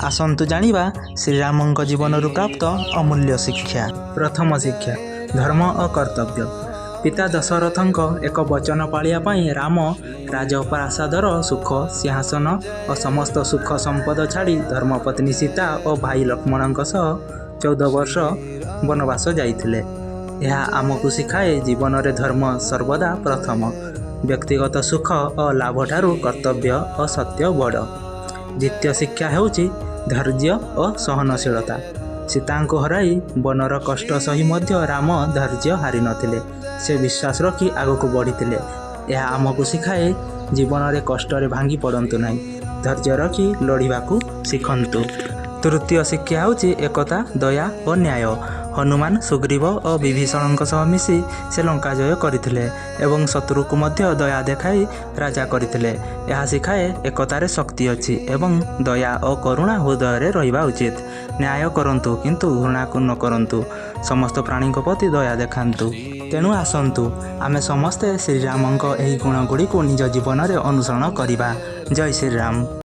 ଆସନ୍ତୁ ଜାଣିବା ଶ୍ରୀରାମଙ୍କ ଜୀବନରୁ ପ୍ରାପ୍ତ ଅମୂଲ୍ୟ ଶିକ୍ଷା। ପ୍ରଥମ ଶିକ୍ଷା, ଧର୍ମ ଓ କର୍ତ୍ତବ୍ୟ। ପିତା ଦଶରଥଙ୍କ ଏକ ବଚନ ପାଳିବା ପାଇଁ ରାମ ରାଜପ୍ରାସାଦର ସୁଖ, ସିଂହାସନ ଓ ସମସ୍ତ ସୁଖ ସମ୍ପଦ ଛାଡ଼ି ଧର୍ମପତ୍ନୀ ସୀତା ଓ ଭାଇ ଲକ୍ଷ୍ମଣଙ୍କ ସହ 14 ବର୍ଷ ବନବାସ ଯାଇଥିଲେ। ଏହା ଆମକୁ ଶିଖାଏ, ଜୀବନରେ ଧର୍ମ ସର୍ବଦା ପ୍ରଥମ। ବ୍ୟକ୍ତିଗତ ସୁଖ ଓ ଲାଭଠାରୁ କର୍ତ୍ତବ୍ୟ ଓ ସତ୍ୟ ବଡ଼। ଦ୍ୱିତୀୟ ଶିକ୍ଷା ହେଉଛି ଧୈର୍ଯ୍ୟ ଓ ସହନଶୀଳତା। ସୀତାଙ୍କୁ ହରାଇ ବନର କଷ୍ଟ ସହି ମଧ୍ୟ ରାମ ଧୈର୍ଯ୍ୟ ହାରିନଥିଲେ। ସେ ବିଶ୍ୱାସ ରଖି ଆଗକୁ ବଢ଼ିଥିଲେ। ଏହା ଆମକୁ ଶିଖାଏ, ଜୀବନରେ କଷ୍ଟରେ ଭାଙ୍ଗି ପଡ଼ନ୍ତୁ ନାହିଁ, ଧୈର୍ଯ୍ୟ ରଖି ଲଢ଼ିବାକୁ ଶିଖନ୍ତୁ। ତୃତୀୟ ଶିକ୍ଷା ହେଉଛି ଏକତା, ଦୟା ଓ ନ୍ୟାୟ। ହନୁମାନ, ସୁଗ୍ରୀବ ଓ ବିଭୀଷଣଙ୍କ ସହ ମିଶି ସେ ଲଙ୍କା ଜୟ କରିଥିଲେ ଏବଂ ଶତ୍ରୁକୁ ମଧ୍ୟ ଦୟା ଦେଖାଇ ରାଜା କରିଥିଲେ। ଏହା ଶିଖାଏ, ଏକତାରେ ଶକ୍ତି ଅଛି ଏବଂ ଦୟା ଓ କରୁଣା ହୃଦୟରେ ରହିବା ଉଚିତ। ନ୍ୟାୟ କରନ୍ତୁ, କିନ୍ତୁ ଘୃଣା ନ କରନ୍ତୁ। ସମସ୍ତ ପ୍ରାଣୀଙ୍କ ପ୍ରତି ଦୟା ଦେଖାନ୍ତୁ। ତେଣୁ ଆସନ୍ତୁ ଆମେ ସମସ୍ତେ ଶ୍ରୀରାମଙ୍କ ଏହି ଗୁଣଗୁଡ଼ିକୁ ନିଜ ଜୀବନରେ ଅନୁସରଣ କରିବା। ଜୟ ଶ୍ରୀରାମ।